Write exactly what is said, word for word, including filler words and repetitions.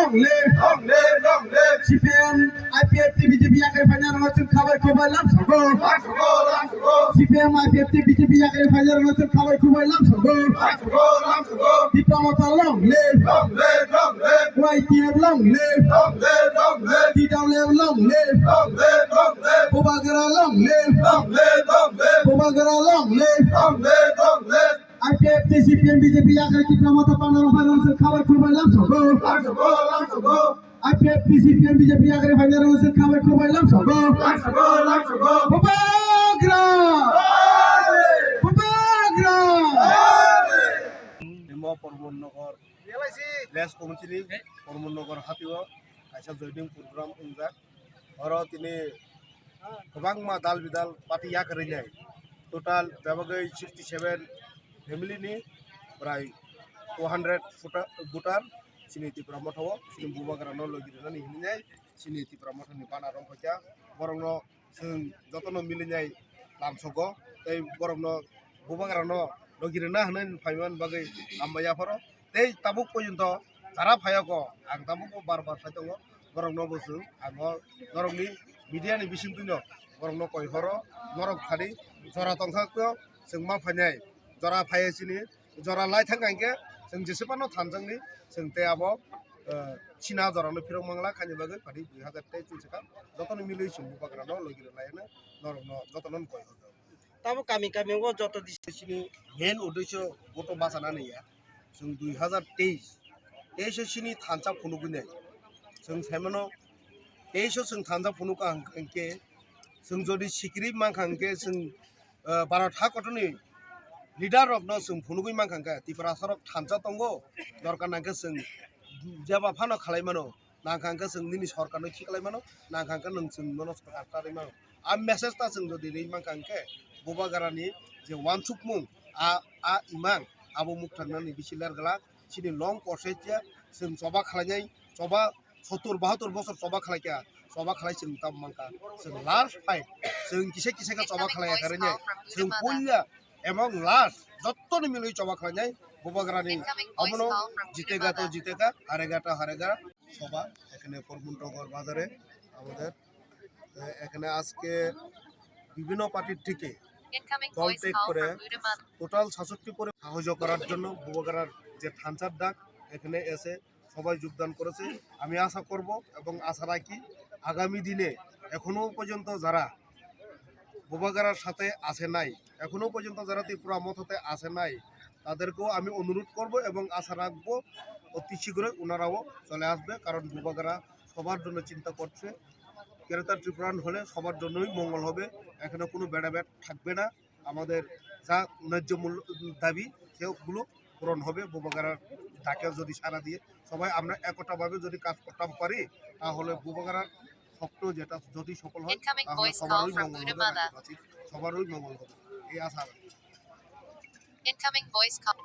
Long live! Long live! Long live! C P M, I P F T, B J P yakarwi phainairokno chwng khabai khukbai lamsogo. Lamsogo! Lamsogo! C P M, I P F T, B J P yakarwi phainairokno chwng khabai khukbai lamsogo. Lamsogo! Lamsogo! Tipra Motha long live! Long live! Long live! Y T F long live! Long live! Long live! T W F long live! Long live! Long live! Bubagra long live! Long live! Long live! Bubagra long live! Long live! Long live! I P F T, C P M, B J P yakarwi Tipra Motha phainairokno chwng khabai khukbai lamsogo. Lamsogo! Lamsogo! I P F T, C P M, B J P yakarwi phainairokno chwng khabai khukbai lamsogo. Lamsogo! Lamsogo! Bubagra! Bubagra! Imo Pramod Nagar, Village Committee ni Pramod Nagar hatio kaisa joining program wngjak. Oro tini kwbangma dal bidal party yakarwi nai. Total bebagwi sixty seven family ni prai two hundred voter, voter chini Tipra Motha o chini Bubagra no logi rwnani hinwi nai chini Tipra Motha ni bana rok phaikha. Borok no chwng jotono milinai lamsogo tei borokno Bubagrano logi rwna hwnwi phaiman bagwi hambai yapharo tei tabuk porjonto jara phaiyago ang tabukbo bar bar sai tongo borokno bo chwng ang o norokni media ni bisingtwino borokno koi horo norok phani jora tongkha khe chwng ma phainai jora phaiya chini jora lai thang hwnkhe chwng jese phano thanjakni chwng tei abo china jorano phirok mangla khaini bagwi phadi dui hazar teis ni swkang jotono milwi chwng Bubagrano logi rwlaino norokno jotono koi horo. Tamo kami kami o joto di- Chini main uddesho voto bachana naiya chwng dui hazar teis teis o chini thansa phunugwi nai chwng saimano teis o chwng thansa phunukha hwnkhe chwng jodi sikiri mankha hwnkhe chwng ah, Bharat ha kotorni leader rokno chwng phunugwi mankha hwnkhe Tiprasa rok thansa tongo, dorkar nangkhe chwng jeba phano khalai mano, nangkha hwnkhe chwng nini sorkarno khiklai mano, nangkha hwnkhe nwng chwng nono sorkar charwi mano. A message ta chwng jodi rwi mankha hwnkhe Bubagrani je wansukmung a, a imang abo mukthaknani bisi ler glak chini long process ya chwng choba khlainai choba sottur bahattur bosor choba khlaikha, choba khlai chwng tamo mankha. Chwng last fight, chwng kisa kisa khe choba khlai yakarwi nai. Chwng puila ebong last jottoni milwi choba khlainai Bubagrani abono jitega to jitega, harega to harega. সভা এখানে পরমুন্ডগর বাজারে আমাদের, এ, এখানে আজকে বিভিন্ন পার্টির থেকে দল ত্যাগ করে টোটাল সাতষট্টি পরিবার সাহায্য করার জন্য বুবাগারার যে থানচার ডাক এখানে এসে সবাই যোগদান করেছে। আমি আশা করব এবং আশা রাখি আগামী দিনে এখনো পর্যন্ত যারা বুবাগারার সাথে আসে নাই, এখনো পর্যন্ত যারা ত্রিপুরা মথাতে আসে নাই, তাদেরকেও আমি অনুরোধ করব এবং আশা রাখবো অতি শীঘ্রই ওনারাও চলে আসবে, কারণ বুবাগারা সবার জন্য চিন্তা করছে। গ্রেটার ত্রিপুরান হলে সবার জন্যই মঙ্গল হবে, এখানে কোনো ভেদাভেদ থাকবে না। আমাদের যা ন্যায্য মূল্য দাবি সেগুলো পূরণ হবে। বুবাগারার ডাকে যদি সাড়া দিয়ে সবাই আমরা একতাভাবে যদি কাজ করতাম পারি, তাহলে বুবাগারার স্বপ্ন যেটা যদি সফল হয়, তাহলে সবারই মঙ্গল হবে, রাজ্যবাসীর সবারই মঙ্গল হবে, এই আশা রাখি। Incoming voice call.